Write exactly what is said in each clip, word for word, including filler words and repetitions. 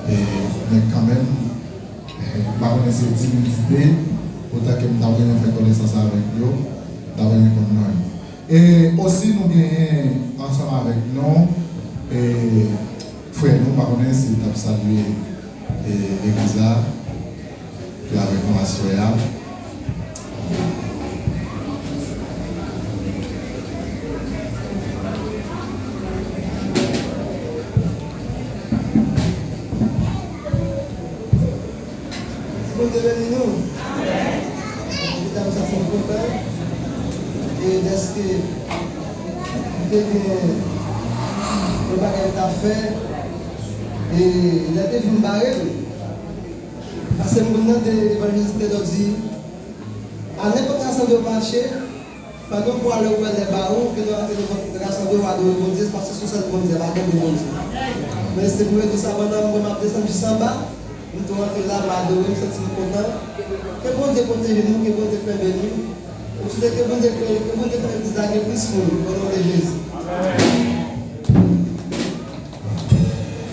E, men kanmenm, m pa konnen si se timidite, otan ke m ta renmen fè konesans avèk yo, m ta renmen konn non yo. E osi nou genyen ansanm avèk nou, e, frè nou, m pa konnen si l t ap salye, e, legliz la, ki avèk nou aswè a. Bondye beni nou. Medam, sa fè m kontan. E dèske m te gen yon bagay m t ap fè, e lè te vin bare m, paske moun nan te, evanjelis Tedor di, a nenpòt rasanble w mache, pandan w prale ou wè lè ba ou, ke w ap rasanble w adore Bondye, paske se yon sèl Bondye, pa gen de Bondye. Men se pou rezon sa, pandan mwen m ap desann jis anba, m tou rantre la, m adore, m santi m kontan. Ke Bondye pwoteje nou, ke Bondye kenbe nou. M swete ke Bondye, ke Bondye fè legliz la gen plis moun, o non de Jezi.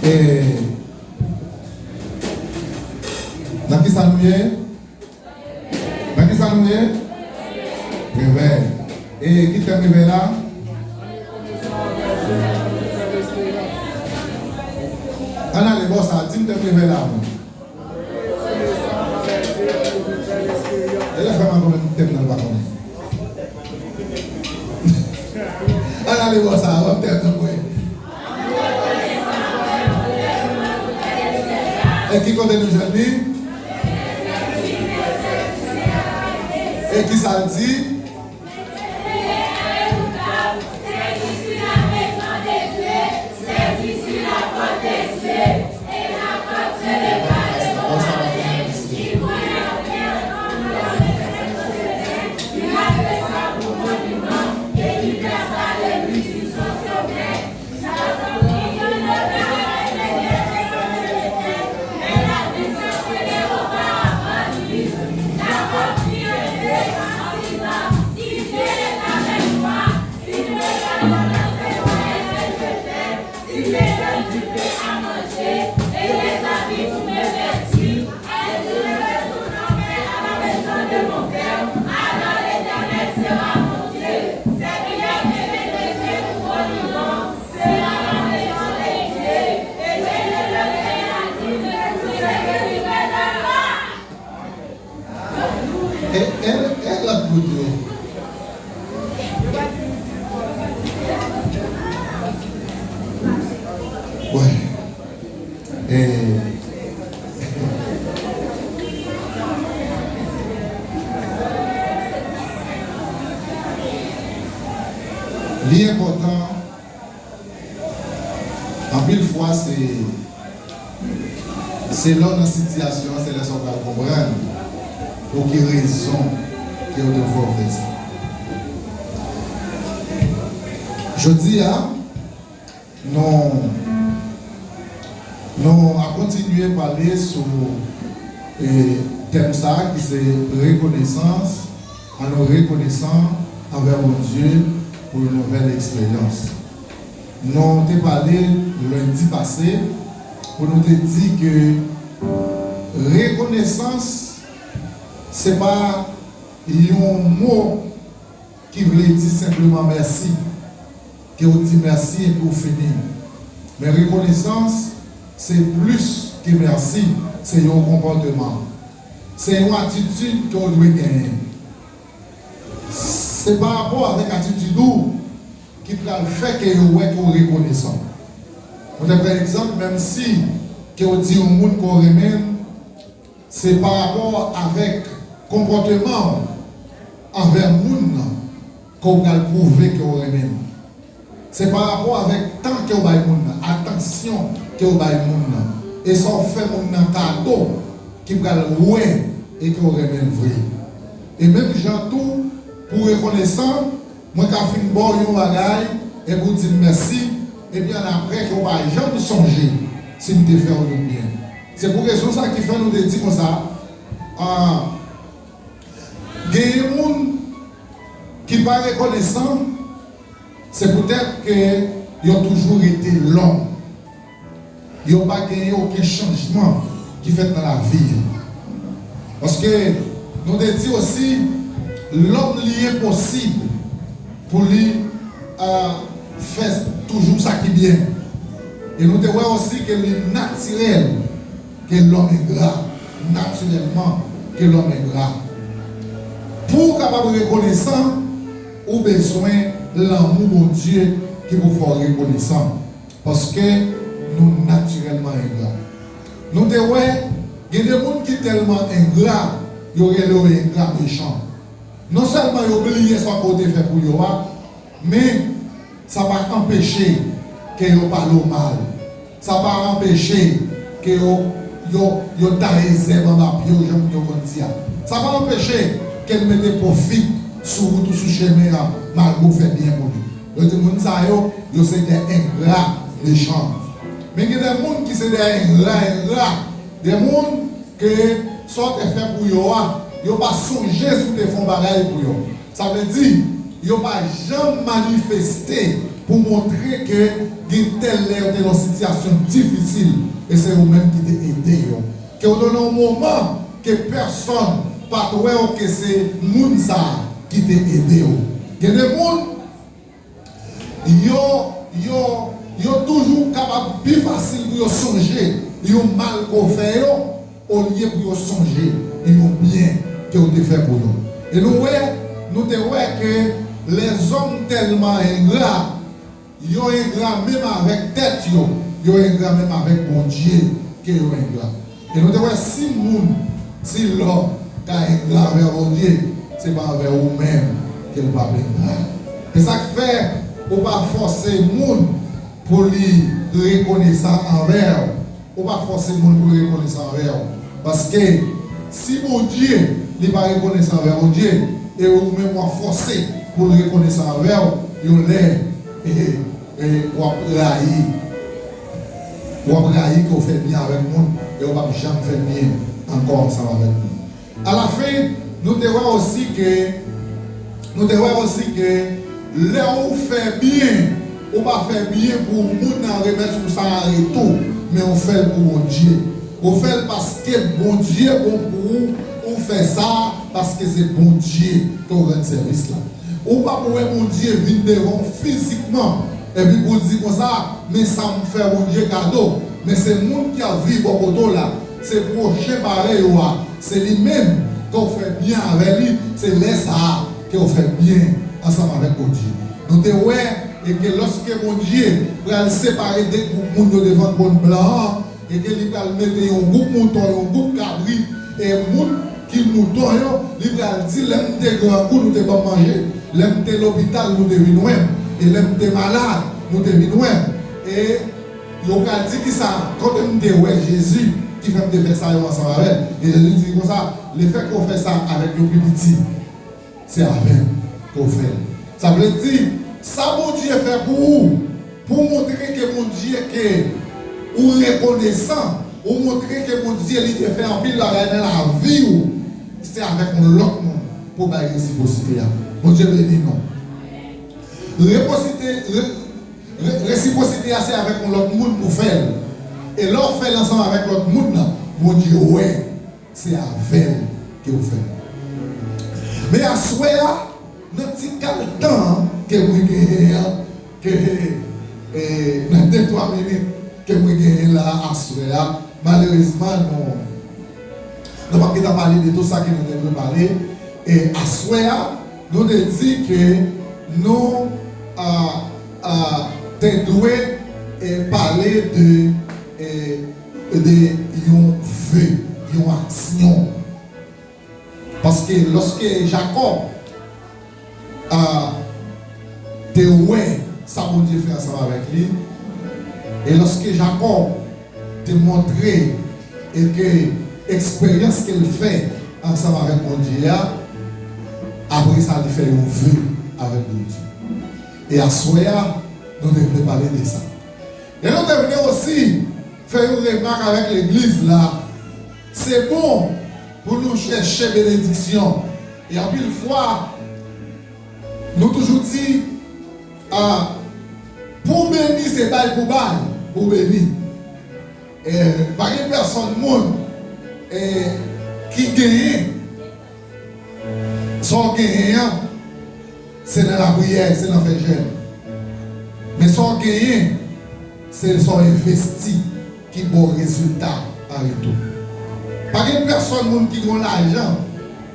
E nan kisa nou ye? Nan kisa nou ye? Revèy. E ki tèm revèy la? Ann ale bò sa, di m tèm revèy la, mwen. Elèv, fè m konnen tèm nan, nou pa konnen. Ann ale bò sa, ban m tèm nan, mwen. E ki kote nou jwenn li? E kisa l di? E, e, e lòt bout yo. Wè. E, li enpòtan. Anpil fwa, se, se lè w nan sitiyasyon an, se lè sa w pral konprann pou ki rezon ke yo te fè w fè sa. Jodi a, nou, nou ap kontinye pale sou, e, tèm sa a ki se rekonesans, ann nou rekonesan anvè Bondye pou yon nouvèl eksperyans. Nou te pale lendi pase pou nou te di ke rekonesans se pa yon mo ki vle di senpleman mèsi, ke w di mèsi epi w fini. Men rekonesans se plis ke mèsi, se yon konpòteman. Se yon atitid ke w dwe genyen. Se pa rapò avèk atitid ou ki pral fè ke yo wè ke w rekonesan. Mwen te pran egzanp, menm si ke w di yon moun ke w renmen l, se pa rapò avèk konpòteman w anvè moun nan ke w pral pwouve ke w renmen l. Se pa rapò avèk tan ke w bay moun nan, atansyon ke w bay moun nan, e sa w fè moun nan kado ki pral wè e ke w renmen l vre. E menm jan tou, pou w rekonesan, mwen ka fin ba w yon bagay, epi w di m mèsi, epi annapre ke w pa janm sonje si m te fè w yon byen. Se pou rezon sa ki fè nou te di konsa, ah, genyen moun ki pa rekonesan, se poutèt ke yo toujou rete lòm. yo pa genyen okenn chanjman ki fèt nan lavi yo. Paske nou te di osi, lòm li enposib pou li, a, fè toujou sa ki byen. E nou te wè osi ke li natirèl ke lòm engra, natirèlman ke lòm engra. Pou w kapab rekonesan, ou bezwen lanmou Bondye ki pou fè w rekonesan. Paske nou natirèlman engra. Nou te wè, gen de moun ki tèlman engra, yo rele yo engra mechan. Non sèlman yo bliye sa ke w te fè pou yo a, men sa pa anpeche ke yo pale w mal. Sa pa anpeche ke yo, yo, yo taye zèb anba pye w, jan moun yo konn di a. Sa pa anpeche ke l mete pwofit sou wout ou, sou chemen an, malgre w fè byen pou li. Yo di moun sa yo, yo se de engra mechan. Men gen de moun ki se de engra engra, de moun ke sa w te fè pou yo a, yo pa sonje si w te fè yon bagay pou yo. Sa vle di, yo pa janm manifeste pou montre ke gen tèl lè yo te nan yon sitiyasyon difisil, e se yo menm ki te ede yo. Ke w te nan yon moman ke pèsonn pa t wè w ke se moun sa a ki te ede w. Gen de moun, yo, yo, yo toujou kapab pi fasil pou yo sonje yon mal ke w fè yo, olye pou yo sonje yon byen ke w te fè pou yo. E nou wè, nou te wè ke lèzòm tèlman engra, yo engra menm avèk tèt yo, yo engra menm avèk Bondye ke yo engra. E nou te wè si moun, si lòm ka engra avè Bondye, se pa avè ou menm ke l p ap engra. Se sa k fè ou pa fòse moun pou li rekonesan anvè w. Ou pa fòse moun pou l rekonesan anvè w. Paske si Bondye li pa rekonesan anvè Bondye, e ou menm w ap fòse pou l rekonesan anvè w, yon lè, e, e, w ap rayi. W ap rayi ke w fè byen avèk moun, e w p ap janm fè byen ankò ansanm avèk moun. Alafen, nou te wè osi ke, nou te wè osi ke lè ou fè byen, ou pa fè byen pou moun nan remèt ou sa an retou, men ou fè l pou Bondye. Ou fè l paske Bondye bon pou ou, ou fè sa paske se Bondye ke w rann sèvis la. Ou p ap wè Bondye vin devan w fizikman, epi pou w di konsa, men sa m fè Bondye kado. Men se moun ki ap viv bò kote w la, se pwochen parèy ou a, se li menm ke w fè byen avè li, se lè sa a ke w fè byen ansanm avèk Bondye. Nou te wè, e ke lòske Bondye pral separe de gwoup moun yo devan twòn blan an, e ke li pral mete yon gwoup mouton, yon gwoup kabrit, e moun ki mouton yo, li pral di, lè m te grangou, nou te ban m manje, lè m te lopital, nou te vin wè m, e lè m te malad, nou te vin wè m. E yo pral di kisa, kote m te wè Jezi ki fè m te fè sa yo ansanm avè l? E Jezi di konsa, lefètke w fè sa avèk yon pi piti, se avè m ke w fè l. Sa vle di, sa Bondye fè pou ou, pou w montre ke Bondye ke ou rekonesan, ou montre ke Bondye li te fè anpil bagay nan lavi w, se avèk yon lòt moun pou w bay resipwosite a. Bondye beni nou. Reposite, re, re, resipwosite a se avèk yon lòt moun pou w fè l. E lè w fè l ansanm avèk lòt moun nan, Bondye wè se avè l ke w fè l. Men aswè a, nan ti kal tan ke mwen genyen an, ke, e, nan de twa minit ke mwen genyen la aswè a, malerezman, nou, nou p ap gentan pale de tout sa ke nou te dwe pale. E aswè a, nou te di ke nou, a, a, te dwe, e, pale de, e, de yon ve, yon aksyon. Paske lòske Jakòb, a, te wè sa Bondye fè ansanm avèk li, e lòske Jakòb te montre e ke eksperyans ke l fè ansanm avèk Bondye a, apre sa, li fè yon ve avèk Bondye. E aswè a, nou te vle pale de sa. E nou te vle osi fè yon remak avèk legliz la. Se bon pou nou chèche benediksyon. E anpil fwa, nou toujou di, a, pou beni, se bay pou bay, pou beni. E, pa gen pèsòn moun, e, ki genyen sa w genyen an, se nan lapriyè, se nan fè jèn. Men sa w genyen, se sa w envesti ki ba w rezilta an retou. Pa gen pèsòn moun ki gen yon lajan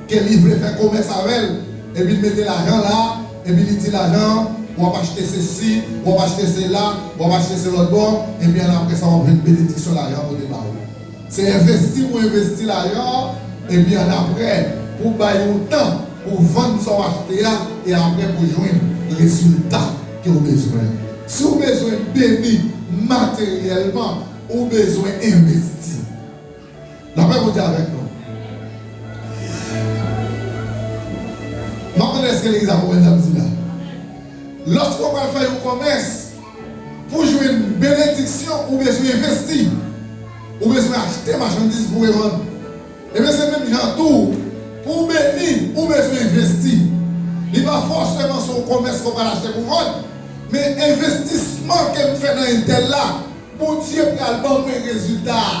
ke li vle fè komès avè l, epi l mete lajan la, epi li di lajan an, w ap achte sesi, w ap achte sela, w ap achte se lòt bò, epi annapre sa w ap jwenn benediksyon lajan an pote ba ou. Se envesti pou envesti lajan an, epi annapre pou bay ou tan pou vann sa w achte a, e apre pou jwenn rezilta ke w bezwen. Si w bezwen beni materyèlman, ou bezwen envesti. Lapè Bondye avèk nou. M ap mande èske legliz la konprann sa m di la. Lòske w pral fè yon komès, pou jwenn benediksyon, ou bezwen envesti. Ou bezwen achte machandiz pou revann. Ebyen, se menm jan tou, pou w beni, ou bezwen envesti. Li pa fòseman se yon komès ke w pral achte pou vann, men envestisman ke m fè nan entèl la, Bondye pral ban mwen rezilta a.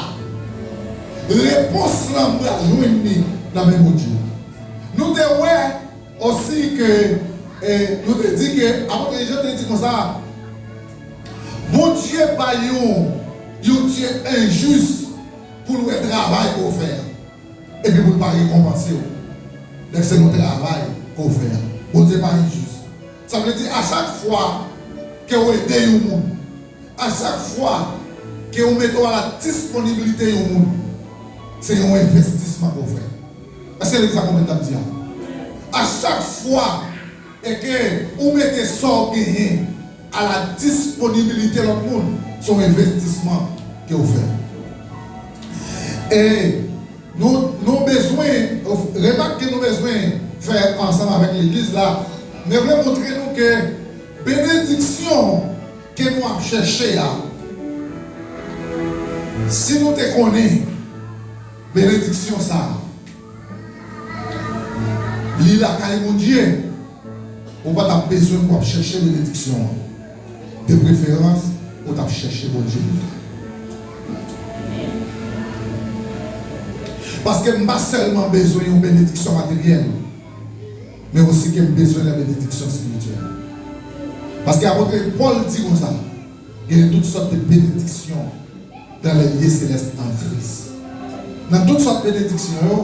Repons lan, m pral jwenn li nan men Bondye. Nou te wè osi ke, e, nou te di ke apot Jan te di konsa, Bondye pa yon, yon Dye enjis pou l wè travay ke w fè a, epi pou l pa rekonpanse w. Lè se yon travay ke w fè a. Bondye pa enjis. Sa vle di, a chak fwa ke w ede yon moun, a chak fwa ke w mete w a la disponibilite yon moun, se yon envestisman ke w fè. Èske legliz la konprann sa m di a? A chak fwa e ke ou mete sa w genyen a la disponibilite lòt moun, se yon envestisman ke w fè. E nou, nou bezwen, remak ke nou bezwen fè ansanm avèk legliz la, mwen vle montre nou ke benediksyon ke nou ap chèche a, si nou te konnen benediksyon sa a, li lakay Bondye, ou pa t ap bezwen pou w ap chèche benediksyon an. De preferans, ou t ap chèche Bondye pito. Paske m pa sèlman bezwen yon benediksyon materyèl, men osi ke m bezwen de benediksyon espirityèl. Paske apot Pòl di konsa, gen tout sòt de benediksyon dans les lieux célestes en Christ. Nan tout sòt benediksyon yo,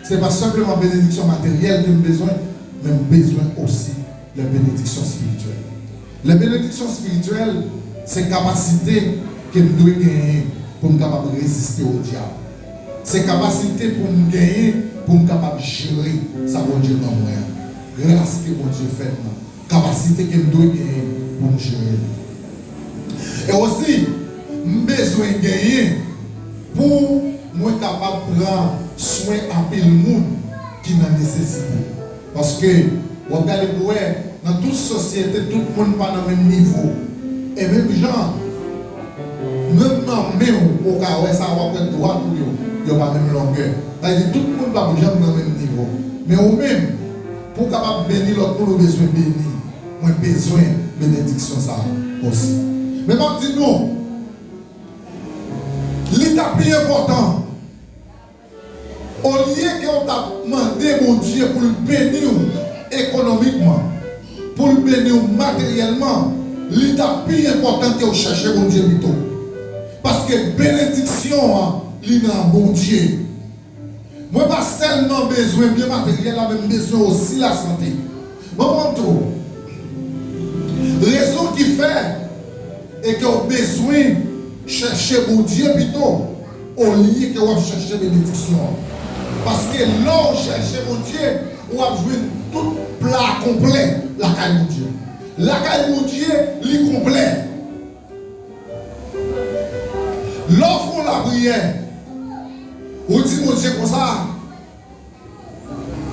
se pa senpleman benediksyon materyèl ke m bezwen, men m bezwen osi les bénédictions spirituelles. Les bénédictions spirituelles, se kapasite ke m dwe genyen pou m kapab reziste o dyab. Se kapasite pou m genyen pou m kapab jere sa Bondye ban mwen an. Gras ke Bondye fè m nan. Kapasite ke m dwe genyen pou m jere l. E osi, m bezwen genyen pou mwen kapab pran swen anpil moun ki nan nesesite. Paske, w ap gade pou wè, nan tout sosyete, tout moun pa nan menm nivo. E menm jan, menm nan men w, ou ka wè sa, w ap wè dwat ou yo, yo pa menm longè. Sa vle di, tout moun p ap janm nan menm nivo. Men ou menm, pou w kapab beni lòt moun, ou bezwen beni. Mwen bezwen benediksyon sa a osi. Men m ap di nou, li ta pi enpòtan, olye ke w t ap mande Bondye pou l beni w ekonomikman, pou l beni w materyèlman, li ta pi enpòtan ke w chèche Bondye pito. Paske benediksyon an, li nan Bondye. Mwen pa sèlman bezwen byen materyèl la, men m bezwen osi lasante. Bon, mwen tou, rezon ki fè e ke w bezwen chèche Bondye pito, olye ke w ap chèche benediksyon an. Paske lè w chèche Bondye, w ap jwenn tout pla konplè lakay Bondye. Lakay Bondye, li konplè. Lè w fè yon lapriyè, ou di Bondye konsa,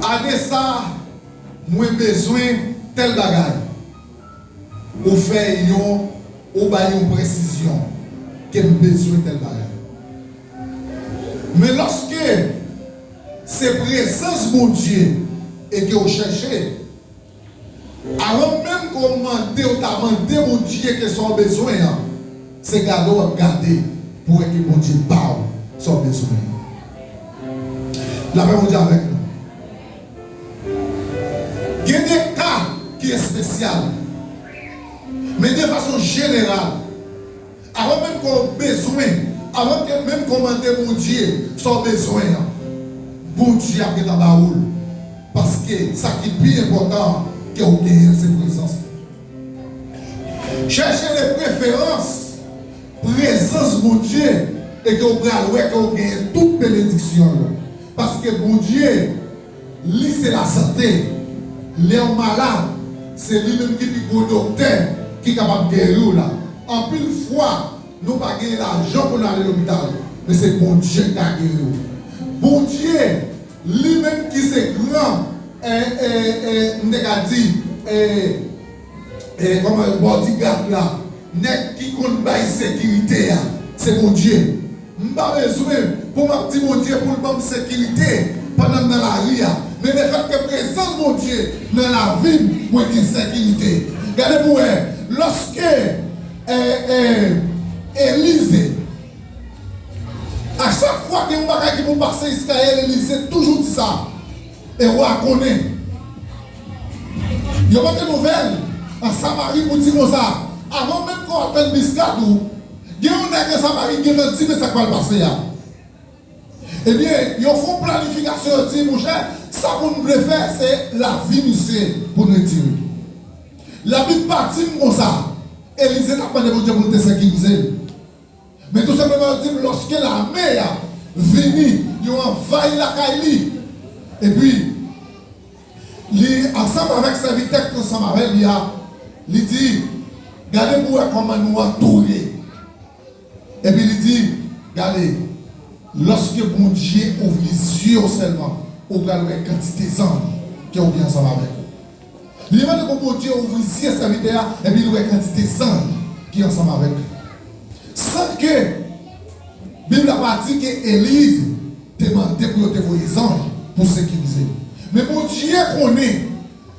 ane sa a, mwen bezwen tèl bagay. Ou fè yon, ou bay yon presizyon ke m bezwen tèl bagay. Men lòske se prezans Bondye e ke w chèche, avan menm ke w mande, w ta mande Bondye ke sa w bezwen an, se gade w ap gade pou wè ke Bondye ba w sa w bezwen an. Lapè Bondye avèk nou. Gen de ka ki espesyal, men de fason jeneral, avan menm ke w bezwen, avan ke menm ke w mande Bondye sa w bezwen an, Bondye ap gentan ba ou l. Paske sa ki pi enpòtan ke w genyen, se prezans li. Chèche de preferans prezans Bondye e ke w pral wè ke w genyen tout benediksyon yo. Paske Bondye, li se lasante. Lè w malad, se li menm ki pi gwo doktè ki kapab geri w la. Anpil fwa, nou pa gen lajan pou n ale lopital, men se Bondye ki ka geri w. Bondye, li menm ki se gran, e, e, e, m te ka di, e, e, kòman, bodyguard la, nèg ki konn bay sekirite a, se Bondye. M pa bezwen pou m ap di Bondye pou l ban m sekirite pandan m nan lari a. Men lefètke prezans Bondye nan lavi m, mwen gen sekirite. Gade pou wè, lòske, e, e, Elize, a chak fwa gen yon bagay ki pou pase Izrayèl, Elize toujou di sa. E wa konnen. Yo pote nouvèl an Samari pou di konsa, avan menm ke w al tann bis gad ou, gen yon nèg an Samari ki gentan di men sa k pral pase a. Ebyen, yo fè yon planifikasyon, yo di, monchè, sa pou n vle fè, se lavi misye pou n retire. Labib pa di m konsa, Elize t ap mande Bondye pou l te sekirize l. Men tou senpleman, yo di m, lòske lame a vini, yo anvayi lakay li, epi li ansanm avèk sèvitè ki ansanm avè li a, li di, gade pou wè kòman nou antoure. Epi li di, gade, lòske Bondye ouvri zye w sèlman, ou pral wè kantite zanj ke w gen ansanm avèk ou. Li mande pou Bondye ouvri zye sèvitè a, epi li wè kantite zanj ki ansanm avèk li. San ke Bib la pa di ke Elize te mande pou yo te voye zanj pou sekirize l. Men Bondye konnen,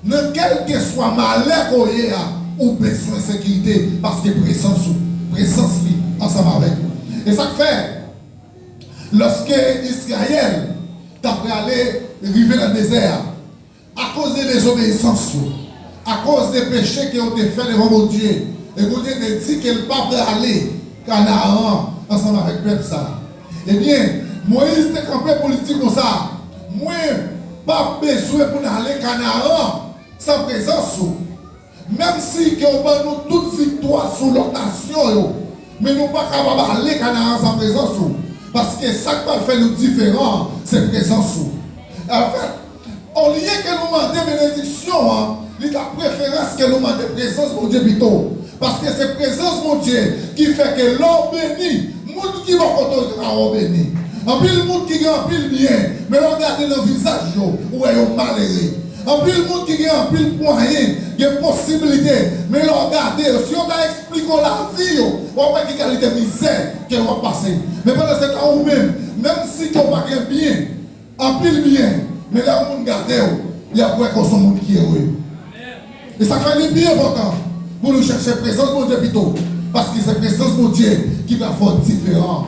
nan kèlkeswa malè ke w ye a, ou bezwen sekirite, paske prezans ou, prezans li ansanm avèk ou. E sa k fè, lòske Izrayèl t ap prale rive nan dezè a, akoz de dezobeyisans yo, akoz de peche ke yo te fè devan Bondye, e Bondye te di ke l pa prale Kanaan ansanm avèk pèp sa a. Ebyen, Moyiz te kanpe pou li di konsa, mwen p ap bezwen pou n ale Kanaan san prezans ou. Menm si ke w ban nou tout viktwa sou lòt nasyon yo, men nou pa kapab ale Kanaan san prezans ou. Paske sa k pral fè nou diferan, se prezans ou. Anfèt, olye ke nou mande benediksyon an, li ta preferans ke nou mande prezans Bondye pito. Paske se prezans Bondye ki fè ke lè w beni, moun ki bò kote w yo ka wè w beni. Anpil moun ki gen anpil byen, men lè w gade nan vizaj yo, ou wè yo malere. Anpil moun ki gen anpil mwayen, gen posiblite, men lè w gade yo, si yo ta eksplike w lavi yo, w ap wè ki kalite mizè ke yo ap pase. Men pandan se tan, ou menm, menm si ke w pa gen byen, anpil byen, men lè yon moun gade w, li ap wè ke w se yon moun ki ere. E sa k fè li pi enpòtan pou nou chèche prezans Bondye pito, paske se prezans Bondye ki pral fè w diferan.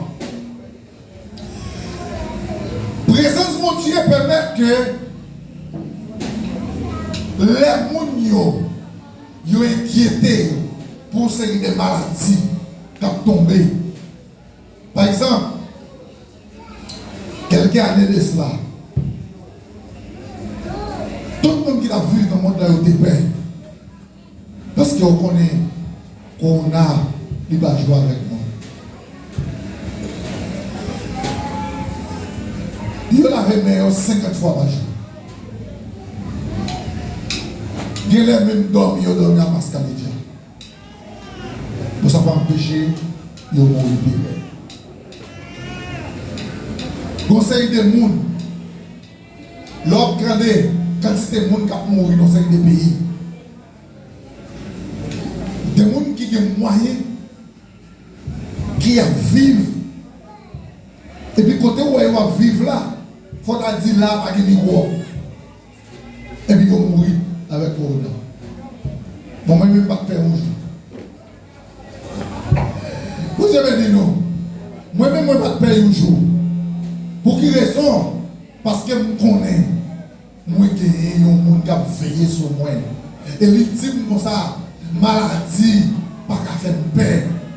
Prezans Bondye pèmèt ke lè moun yo, yo enkyete yo pou yon seri de maladi k ap tonbe. Pa egzanp, kèlke ane de sila, tout moun ki t ap viv nan mond lan yo te pè. Paske yo konnen kowona, li pa jwe avèk nou. Yo lave men yo senkant fwa pa jou. Gen lè menm dòmi, yo dòmi a maskadedya. Bon, sa pa anpeche yo mouri pi rèd. Gon seri de moun, lè w ap gade kantite moun k ap mouri nan seri de peyi, de moun ki gen mwayen, ki ap viv, epi kote w wè yo ap viv la, fò w ta di la pa gen mikwòb. Epi yo mouri avèk kowona. Bon, mwen menm m pa t pè yon jou. Bondye beni nou. Mwen menm, mwen pa t pè yon jou. Pou ki rezon? Paske m konnen mwen genyen yon moun k ap veye sou mwen. E li di m konsa, maladi pa ka fè m pè.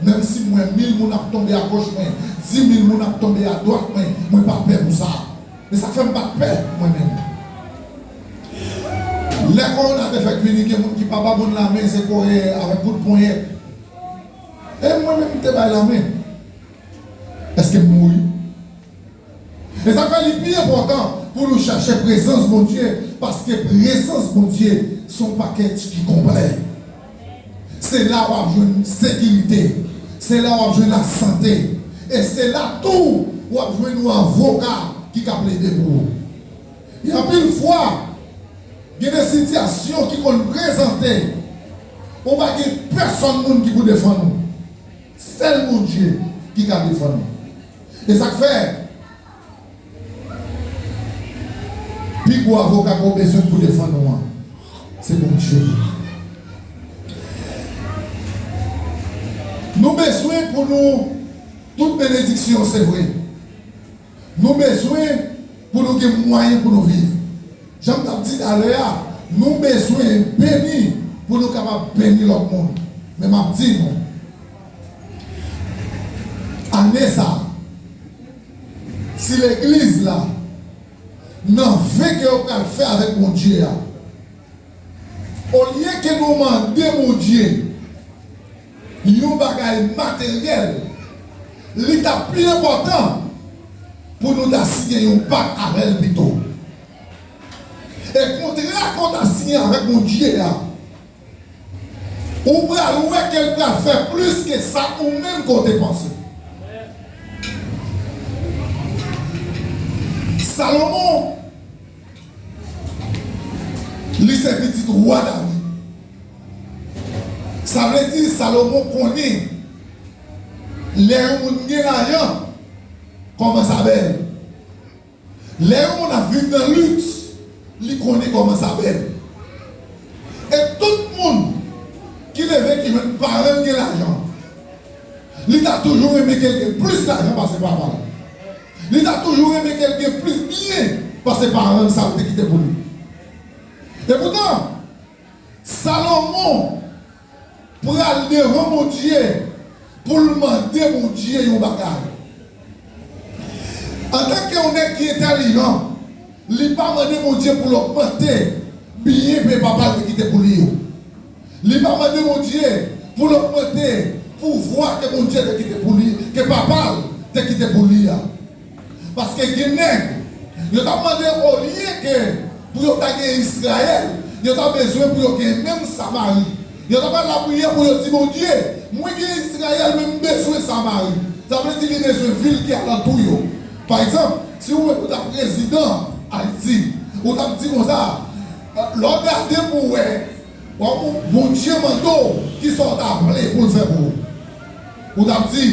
Menm si m wè mil moun ap tonbe agoch mwen, di mil moun ap tonbe adwat mwen, mwen pa pè pou sa. E sa k fè m pa t pè, mwen menm. Lè kowona te fèk vini, gen moun ki pa ba moun lamen, se kore avèk kout ponyèt. E mwen menm, m te bay lamen. Èske m mouri? E sa k fè li pi enpòtan pou nou chache prezans Bondye, paske prezans Bondye se yon pakèj ki konplè. Se la w ap jwenn sekirite, se la w ap jwenn lasante, e se la tou w ap jwenn yon avoka ki ka plede pou ou. Gen anpil fwa, gen de sitiyasyon ki konn prezante, ou pa gen pèsonn moun ki pou defann ou. Sèl Bondye ki ka defann ou. E sa k fè, pi gwo avoka ke w bezwen pou defann ou an, se Bondye. Nou bezwen pou nou, tout benediksyon, se vre. Nou bezwen pou nou gen mwayen pou nou viv. Jan m t ap di talè a, nou bezwen beni pou nou kapab beni lòt moun. Men m ap di nou, ane sa a, si legliz la, nan ve ke yo pral fè avèk Bondye a, olye ke nou mande Bondye yon bagay materyèl, li t ap pi enpòtan pou nou ta siyen yon pak avè l pito. E kontra ke w ta siyen avèk Bondye a, ou pral wè ke l pral fè plis ke sa ou menm ke w te panse. Salomon, li se pitit wa David. Sa vle di Salomon konnen lè yon moun gen lajan, kòman sa bèl. Lè yon moun ap viv nan liks, li konnen kòman sa bèl. E tout moun ki leve ki jwenn paran l gen lajan, li ta toujou renmen ke l gen plis lajan pase papa l. Li ta toujou renmen ke l gen plis byen pase paran l sa yo te kite pou li. Epoutan, Salomon pral devan Bondye pou l mande Bondye yon bagay. Antanke yon nèg ki entèlijan, li pa mande Bondye pou l ogmante byen ke papa l te kite pou li yo. Li pa mande Bondye pou l ogmante pouvwa ke Bondye te kite pou li, ke papa l te kite pou li a. Paske gen nèg, yo t ap mande olye ke pou yo ta gen Izrayèl, yo ta bezwen pou yo gen menm Samari. Yo t ap al lapriyè pou yo di, Bondye, mwen gen Izrayèl, men m bezwen Samari. Sa vle di li bezwen vil ki alantou yo. Pa egzanp, si ou menm ou ta prezidan Ayiti, ou t ap di konsa, lè w gade pou w wè, w ap, Bondye mande w kisa w ta vle pou l fè pou ou. Ou t ap di,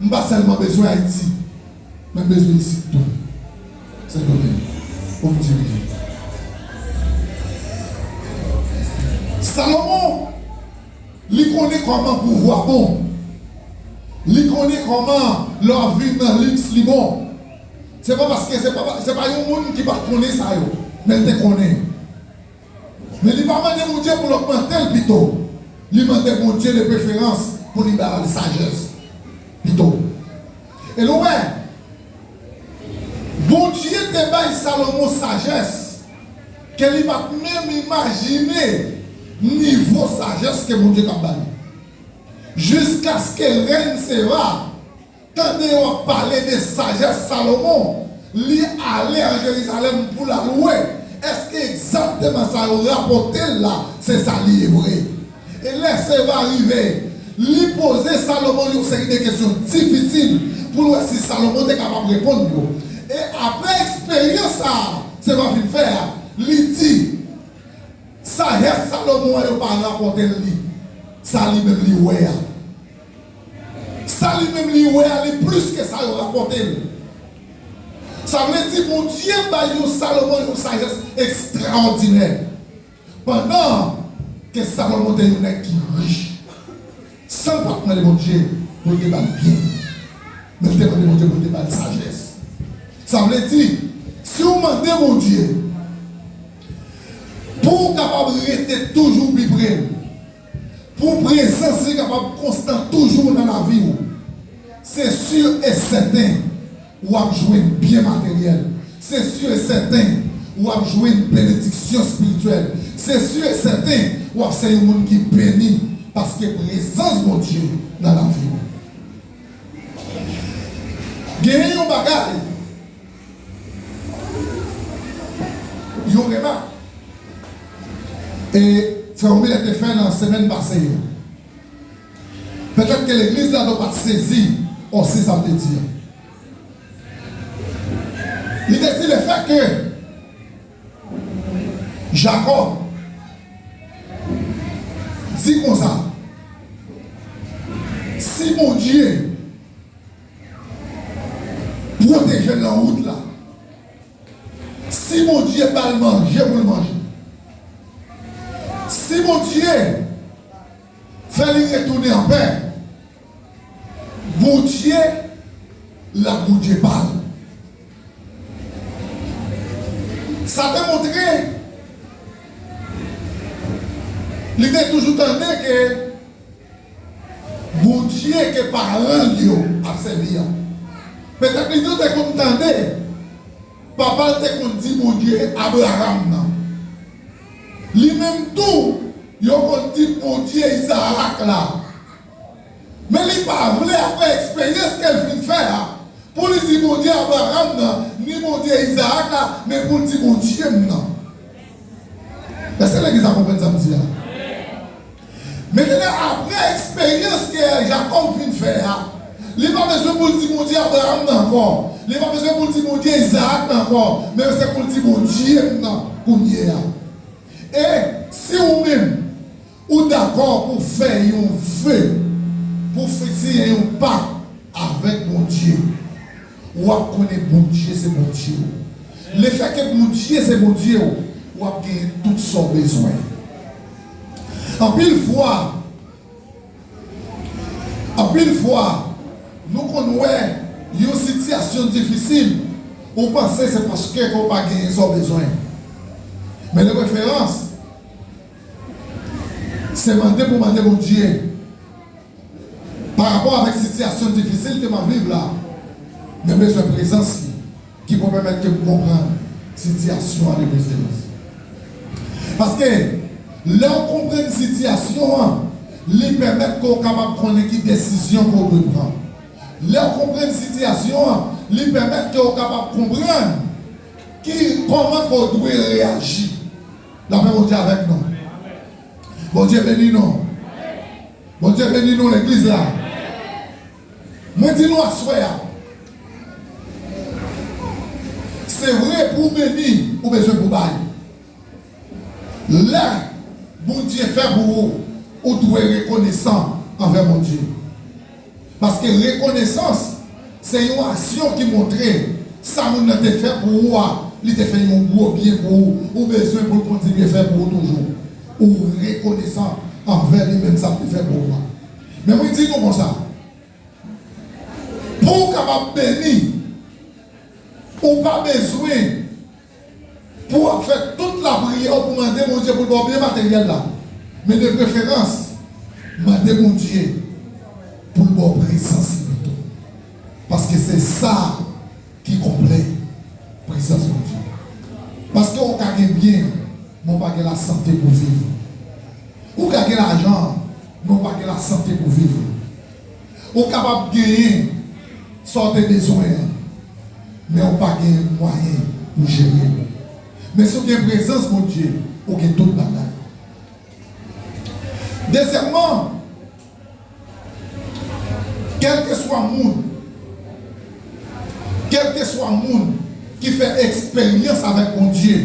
m pa sèlman bezwen Ayiti, men m bezwen isit tou. Sendomeng, pou m dirije. Salomon, li konnen kòman pouvwa bon. Li konnen kòman lè w ap viv nan liks li bon. Se pa paske se pa, se pa yon moun ki pa t konnen sa yo, men l te konnen. Men li pa mande Bondye pou l ogmante l pito. Li mande Bondye de preferans pou li ba l sajès pito. E nou wè, Bondye te bay Salomon sajès ke li pa t menm imajine nivo sajès ke Bondye t ap ba li. Jiskaske rèn Seba tande yo ap pale de sajès Salomon, li ale an Jerizalèm pou l al wè èske egzakteman sa yo rapòte l la, se sa li ye vre. E lè Seba rive, li poze Salomon yon seri de kesyon difisil pou l wè si Salomon te kapab reponn yo. E apre eksperyans sa a, Seba fin fè a, li di, sajès Salomon an yo pa rapòte l li, sa li menm li wè a. Sa li menm li wè a, li plis ke sa yo rapòte l. Sa vle di Bondye bay yon Salomon yon sajès ekstraòdinè. Pandan ke Salomon te yon nèg ki rich, san l pa t mande Bondye pou l te ba l byen. Li te mande Bondye pou l te ba l sajès. Sa vle di, si w mande Bondye pou w kapab rete toujou pi pre l, pou prezans li kapab konstan toujou nan lavi w, se si e sèten w ap jwenn byen materyèl. Se si e sèten w ap jwenn benediksyon espirityèl. Se si e sèten w ap se yon moun ki beni paske prezans Bondye nan lavi w. Genyen yon bagay, yon remak, e frè Romilè te fè nan semèn pase yo. Petèt ke legliz la dwe pa t sezi osi sa m te di a. Li te di lefètke Jakòb di konsa, si Bondye pwoteje l nan wout la, si Bondye ba l manje pou l manje, si Bondye fè li retounen anpè, Bondye l ap Bondye pa l. Sa te montre li te toujou tande ke Bondye ke paran l yo ap sèvi a. Petèt li tou te konn tande papa l te konn di Bondye Abraram nan. Li menm tou, yo konn di Bondye Izarak la. Men li pa vle, apre eksperyans ke l fin fè a, pou li di Bondye Abraram nan, ni Bondye Izarak la, men pou l di Bondye m nan. Èske legliz la konprann sa m di a? Mentnan, apre eksperyans ke Jakòb fin fè a, li pa bezwen pou l di Bondye Abraram nan ankò. Li pa bezwen pou l di Bondye Izarak nan ankò. Men se pou l di Bondye m nan kounye a. E si ou menm, ou dakò pou fè yon ve, pou fè siyen yon pak avèk Bondye, w ap konnen Bondye se Bondye w. Lefètke Bondye se Bondye w, w ap genyen tout sa w bezwen. Anpil fwa, anpil fwa, nou konn wè yon sitiyasyon difisil, ou panse se paske ke w pa genyen sa w bezwen. Men de preferans, se mande pou mande Bondye. Pa rapò avèk sitiyasyon difisil ke m ap viv la, mwen bezwen prezans li ki pou pèmèt ke m konprann sitiyasyon an de preferans. Paske lè w konprann sitiyasyon an, li pèmèt ke w kapab konnen ki desizyon ke w dwe pran. Lè w konprann sitiyasyon an, li pèmèt ke w kapab konprann ki, kòman ke w dwe reyaji. Lapè Bondye avèk nou. Bondye beni nou. Bondye beni nou, legliz la. Mwen di nou aswè a, se vre, pou w beni, ou bezwen pou w bay. Lè Bondye fè pou ou, ou dwe rekonesan anvè Bondye. Paske rekonesans, se yon aksyon ki montre sa moun nan te fè pou ou a, li te fè yon gwo byen pou ou, ou bezwen pou l kontinye fè pou ou toujou. Ou rekonesan anvè li menm sa l te fè pou ou a. Men mwen di nou konsa, pou w kapab beni, ou pa bezwen pou w ap fè tout lapriyè w pou mande Bondye pou l ba w byen materyèl la. Men de preferans, mande Bondye pou l ba w prezans li pito. Paske se sa ki konplè, prezans Bondye. Paske ou ka gen byen, men ou pa gen lasante pou viv. Ou ka gen lajan, men ou pa gen lasante pou viv. Ou kapab genyen sa w te bezwen an, men ou pa gen mwayen pou jere l. Men si w gen prezans Bondye, ou gen tout bagay. Dezyèmman, kèlkeswa moun, kèlkeswa moun ki fè eksperyans avèk Bondye,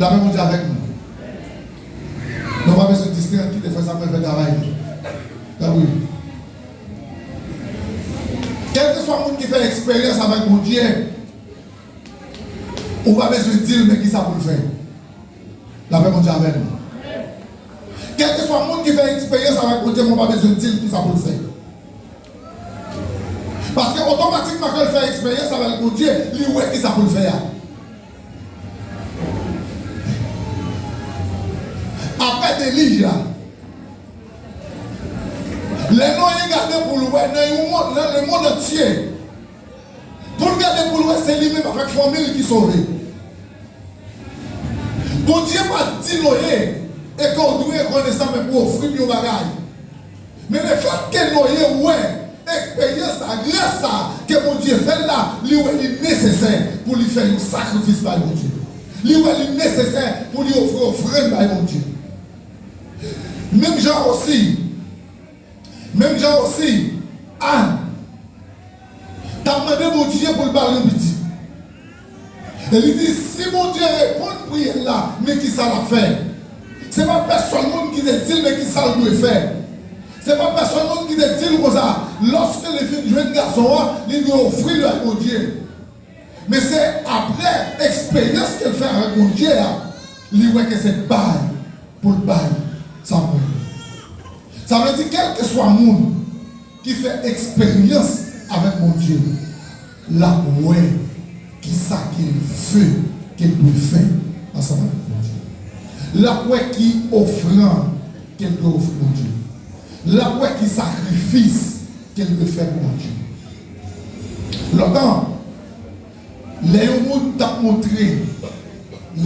lapè Bondye avèk nou. Nou pa bezwen distrè, kite frè Samuel fè travay li. Tanpri. Kèlkeswa moun ki fè eksperyans avèk Bondye, ou pa bezwen di l men kisa pou l fè. Lapè Bondye avèk nou. Kèlkeswa moun ki fè eksperyans avèk Bondye, mwen pa bezwen di l kisa pou l fè. Paske otomatikman ke l fè eksperyans avèk Bondye, li wè kisa pou l fè a. Apre delij la, lè Noye gade pou l wè nan yon mond, nan lemonn antye, pou l gade pou l wè se li menm avèk fanmi l ki sove. Bondye pa t di Noye, e ke w dwe rekonesan men pou ofri m yon bagay. Men lefètke Noye wè eksperyans sa, gras sa ke Bondye fè l la, li wè li nesesè pou li fè yon sakrifis bay Bondye. Li wè li nesesè pou li ofri ofrann bay Bondye. Menm jan osi, menm jan osi, Ann t ap mande Bondye pou l ba l yon pitit. E li di, si Bondye reponn priyè l la, men kisa l ap fè? Se pa pèsonn moun ki te di l men kisa l dwe fè. Se pa pèsonn moun ki te di l konsa, lòske li fin jwenn gason an, li dwe ofri l bay Bondye. Men se apre eksperyans ke l fè avèk Bondye a, li wè ke se bay pou l bay Samwèl. Sa vle di, kèlkeswa moun ki fè eksperyans avèk Bondye, l ap wè kisa ke l vle ke l dwe fè ansanm avèk Bondye. L ap wè ki ofrann ke l dwe ofri Bondye. L ap wè ki sakrifis ke l dwe fè pou Bondye. Lontan, lè yon moun t ap montre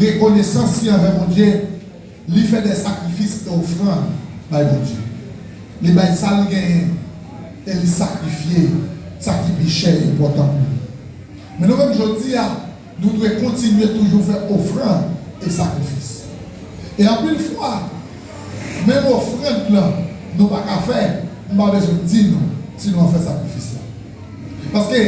rekonesans li anvè Bondye, li fè de sakrifis, de ofrann bay Bondye. Li bay sa l genyen e li sakrifye sa ki pi chè e enpòtan pou li. Men nou menm jodi a, nou dwe kontinye toujou fè ofrann e sakrifis. E anpil fwa, menm ofrann lan, nou pa ka fè, m pa bezwen di nou si nou an fè sakrifis la. Paske,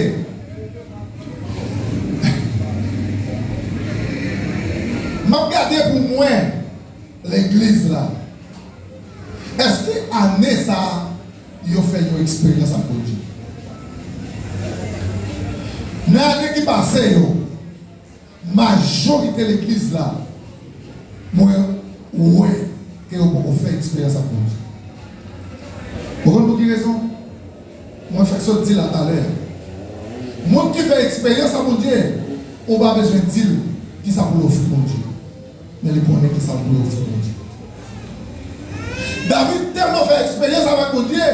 m ap gade pou mwen legliz la. Èske ane sa a, yo fè yon eksperyans ak Bondye? Nan ane ki pase yo, majorite legliz la, mwen wè ke yo poko fè eksperyans ak Bondye. Ou konn pou ki rezon? Mwen fèk sot di la talè. Moun ki fè eksperyans ak Bondye, ou pa bezwen di l kisa pou l ofri Bondye. Men li konnen kisa pou l ofri Bondye. David tèlman fè eksperyans avèk Bondye,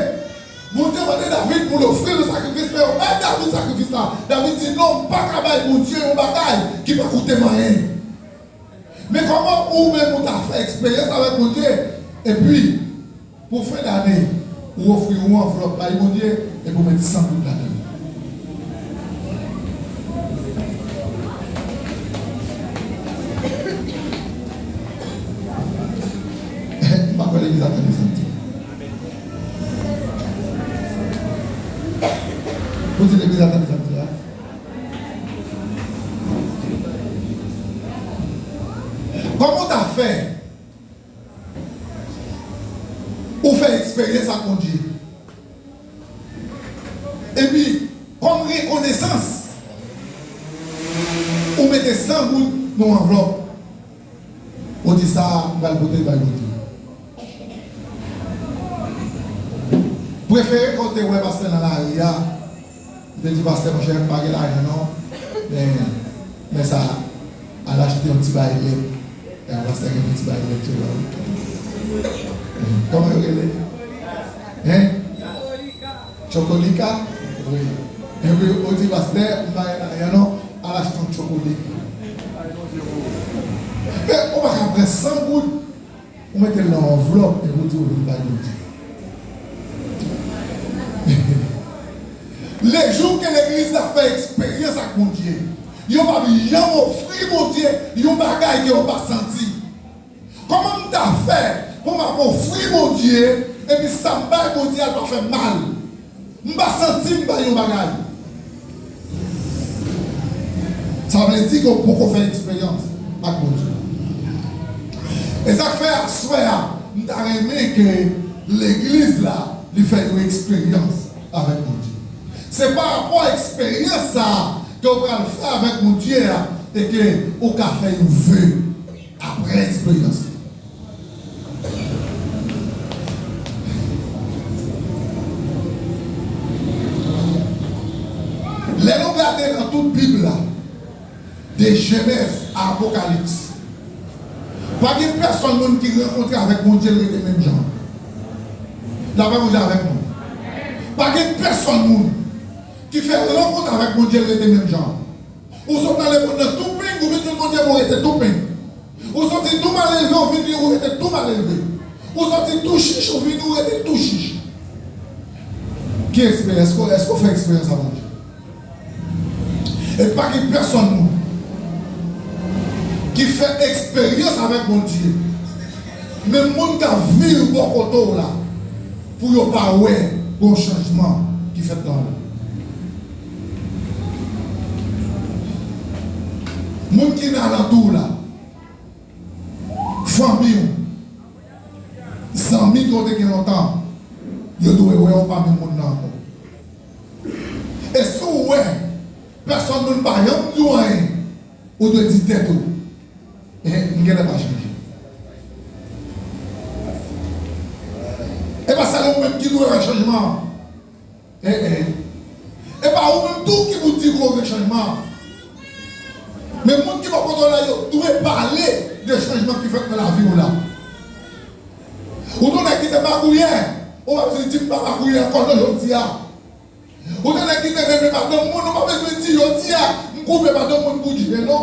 Bondye mande David pou l ofri l sakrifis, men yo bay David sakrifis la. David di, non, m pa ka bay Bondye yon bagay ki pa koute m anyen. Men kòman ou menm ou ta fè eksperyans avèk Bondye, epi pou fen dane, ou ofri yon anvlòp bay Bondye, epi ou met san goud ladan l. M pa kwè legliz la tande sa m di a. Pou di legliz la tande sa m di a. Kòman w ta fè? Ou fè eksperyans ak Bondye. Epi, kòm rekonesans, ou mete san goud nan yon anvlòp. Ou di, sa a, m pral pote l bay Bondye. Prefere ke w te wè pastè nan lari a, m te di, pastè, monchè, m pa gen lajan non, men, men sa, al achte yon ti bay lèt. E, pastè gen yon ti bay lèt yo la, wi. Kòman yo rele? Hein? Chokolika? Wi. Epi ou di, pastè, m pa gen lajan non, al achte yon chokolik. Men ou pa ka pran san goud, ou mete l nan yon anvlòp epi ou di ou vin bay Bondye. Lejou ke legliz la fè eksperyans ak Bondye, yo p ap janm ofri Bondye yon bagay ke yo pa santi. Kòman m ta fè pou m ap ofri Bondye, epi sa m bay Bondye a pa fè m mal? M pa santi m bay yon bagay. Sa vle di ke w poko fè eksperyans ak Bondye. E sa k fè aswè a, m ta renmen ke legliz la, li fè yon eksperyans avèk Bondye. Se pa rapò a eksperyans sa a ke w pral fè avèk Bondye a, e ke ou ka fè yon ve apre eksperyans la. nan tout Bib la, de Jenèz a Apokalips, pa gen pèsonn moun ki rankontre avèk Bondye, l rete menm jan. Lapè Bondye avèk nou. Pa gen pèsonn moun ki fè rankont avèk Bondye, l rete menm jan. Ou sot nan lemonn nan tou peng, ou vin jwenn Bondye, ou rete tou peng. Ou soti tou malelve, ou vin, ou rete tou malelve. Ou soti tou chich, ou vin, ou rete tou chich. Ki eksperyans? Èske, èske w fè eksperyans avèk Bondye? E pa gen pèsonn moun ki fè eksperyans avèk Bondye, men moun k ap viv bò kote w la, pou yo pa wè gon chanjman ki fèt nan ou. Moun ki nan alantou w la, fanmi w, zanmi ke w te gen lontan, yo dwe wè w pa menm moun nan ankò. E si w wè pèsonn moun pa janm di w anyen, ou dwe di tèt ou, "Eh, m genlè pa chanje." E pa sèlman ou menm ki dwe wè chanjman an. Eh, eh. E pa ou menm tou ki pou di ke w gen chanjman an. Men moun ki bò kote w la, yo dwe pale de chanjman ki fèt nan lavi w la. Ou te yon nèg ki te magouyè, ou pa bezwen di m pa magouyè ankò nan jodi a. Ou te nèg ki te renmen madanm moun, ou pa bezwen di jodi a, m koupe madanm moun pou Dye, non.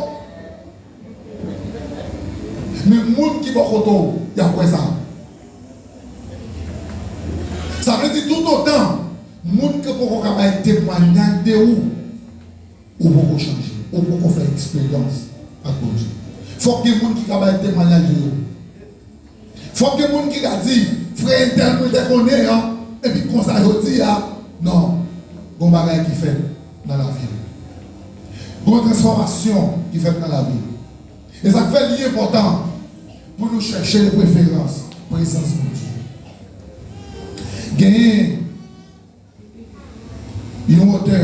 Men moun ki bò kote w, y ap wè sa. Sa vle di toutotan moun ki poko ka bay temwayaj de ou, ou poko chanje, ou poko fè eksperyans ak Bondye. Fòk gen moun ki ka bay temwayaj de ou. Fòk gen moun ki ka di, "Frè entèl mwen te konnen an, epi konsa jodi a." Non, gon bagay ki fèt nan lavi l. Gon transfòmasyon ki fèt nan lavi l. E sa k fè li enpòtan pou nou chèche de preferans prezans Bondye. Genyen yon otè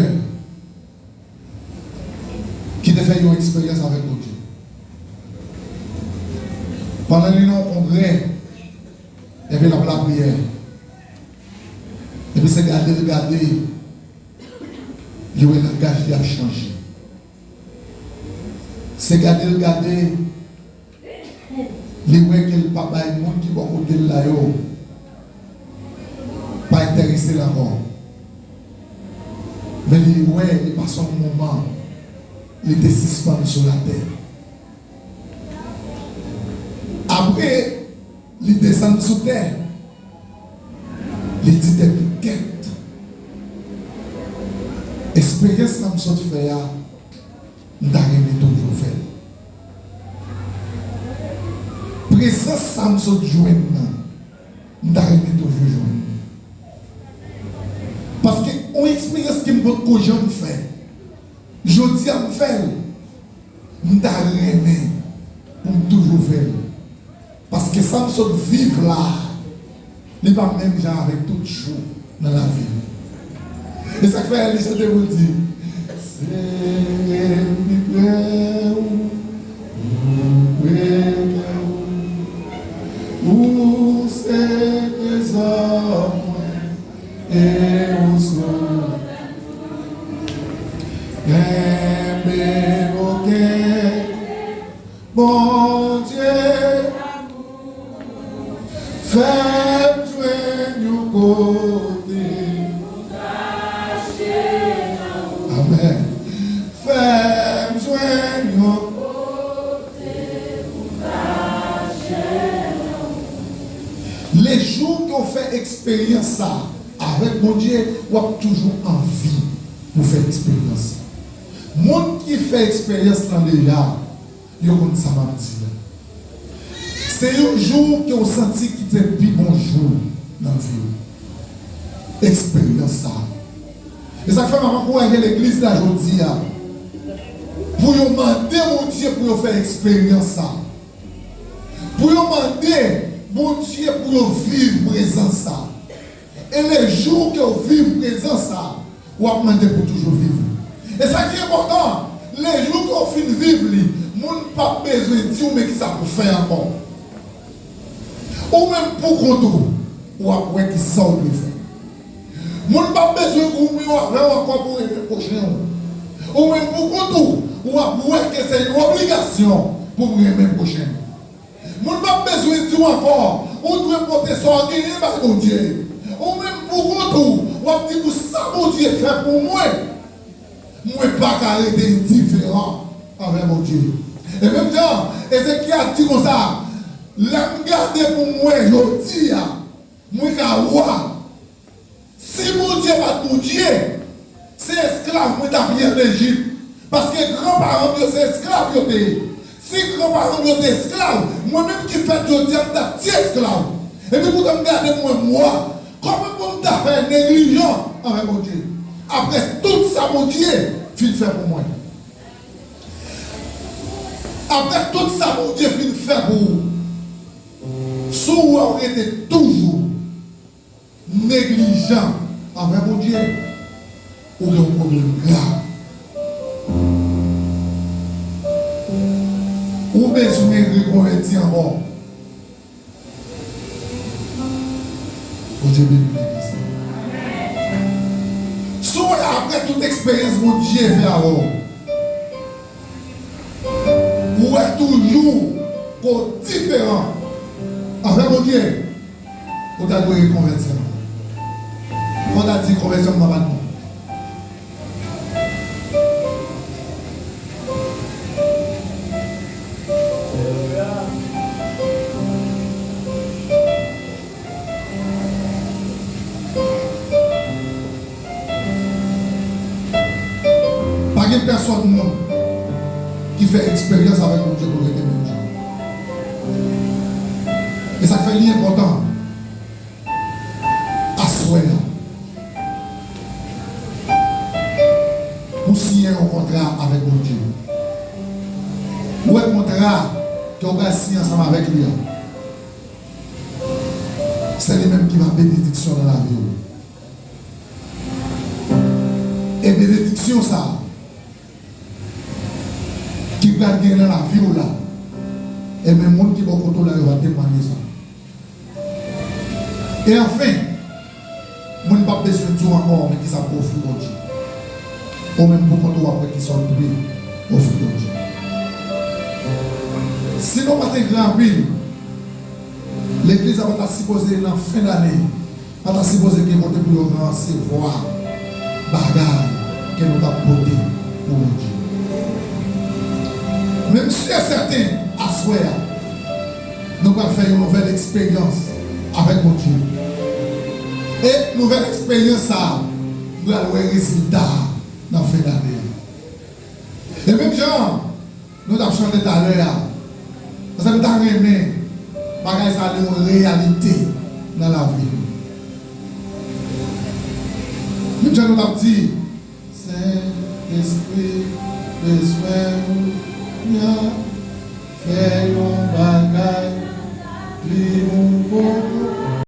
ki te fè yon eksperyans avèk Bondye. Pandan li nan yon kongrè, epi l ap lapriyè, epi se gade l gade, li wè langaj li ap chanje. Se gade l gade, li wè ke l pa bay moun ki bò kote l la yo, pa enterese l ankò. Men li wè, li pase yon moman, li te sispann sou latè. Apre, li desann sou tè. Li di tèt li, "Kèt, eksperyans sa m sot fè a, m ta renmen toujou fè l. Prezans sa m sot jwenn nan, m ta renmen toujou jwenn li. Paske yon eksperyans ke m potko janm fè, jodi a m fè l, m ta renmen pou m toujou fè l." Paske sa m sot viv la, li pa menm jan avèk tout jou nan lavi m. E sa k fè li chante pou l di, "Sere pi pre w, pi pre kè w, ou se trezò mwen, e ou sou kenbe bokè." Bondye, fè m jwenn yon kote. Amèn. Fè m jwenn yon kote. Lejou ke w fè eksperyans sa avèk Bondye, w ap toujou anvi pou fè eksperyans sa. Moun ki fè eksperyans lan deja, yo konn sa m ap di la. Se yon jou ke w santi ki te pi bon jou nan vi w. Eksperyans sa. E sa k fè m ap ankouraje legliz la jodi a pou yo mande Bondye pou yo fè eksperyans sa. Pou yo mande Bondye pou yo viv prezans sa. E lejou ke w viv prezans sa, w ap mande pou toujou viv li. E sa ki enpòtan, lejou ke w fin viv li, moun p ap bezwen di w men kisa pou fè ankò. Ou menm pou kont ou, w ap wè kisa w dwe fè. Moun p ap bezwen goumen avè w ankò pou renmen pwochen w. Ou menm pou kont ou, w ap wè ke se yon obligasyon pou w renmen pwochen ou. Moun p ap bezwen di w ankò, ou dwe pote sa w genyen bay Bondye. Ou menm pou kont ou, w ap di pou sa Bondye fè pou mwen, mwen pa ka rete endiferan anvè Bondye. E menm jan Ezekyas di konsa, lè m gade pou mwen jodi a, mwen ka wè. Si Bondye pa t Bondye, se esklav mwen t ap ye ann Ejip. Paske granparan m yo se esklav yo te ye. Si granparan m yo te esklav, mwen menm ki fèt jodi a, m t ap ti esklav. Epi poutan m gade mwen, m wè. Kòman pou m ta fè neglijan anvè Bondye? Apre tout sa Bondye fin fè pou mwen. Apre tout sa Bondye fin fè pou ou, si w wè w rete toujou neglijan anvè Bondye, ou gen yon pwoblèm grav. Ou bezwen rekonvèti ankò. Bondye beni legliz. Si w wè apre tout eksperyans Bondye fè avè w, ou wè toujou ke w diferan anvè Bondye, ou ta dwe rekonvèti ankò. Fò w ta di konvèsyon m nan pa t bon. Pa gen pèsonn moun ki fè eksperyans avèk Bondye pou l rete menm jan. E sa k fè li enpòtan aswè a pou siyen yon kontra avèk Bondye. Ou wè kontra ke w pral siyen ansanm avèk li a, se li menm ki va benediksyon nan lavi w. E benediksyon sa a ki pral gen nan lavi w la, ebyen, moun ki bò kote w la, yo va temwanye sa. E anfen, moun p ap bezwen di w ankò men kisa pou w ofri Bondye. Ou menm pou kont ou w ap wè kisa w dwe ofri Bondye. Si nou pa t engra anpil, legliz la pa ta sipoze nan fen dane, pa ta sipoze gen kote pou yo resevwa bagay ke nou t ap pote pou Bondye. Men m si e sèten, aswè a, nou pral fè yon nouvèl eksperyans avèk Bondye. E nouvèl eksperyans sa a, nou pral wè rezilta a nan fen dane a. E menm jan nou t ap chante talè a, paske m ta renmen bagay sa a li yon reyalite nan lavi nou. Menm jan nou t ap di, Sentespri, bezwen ou.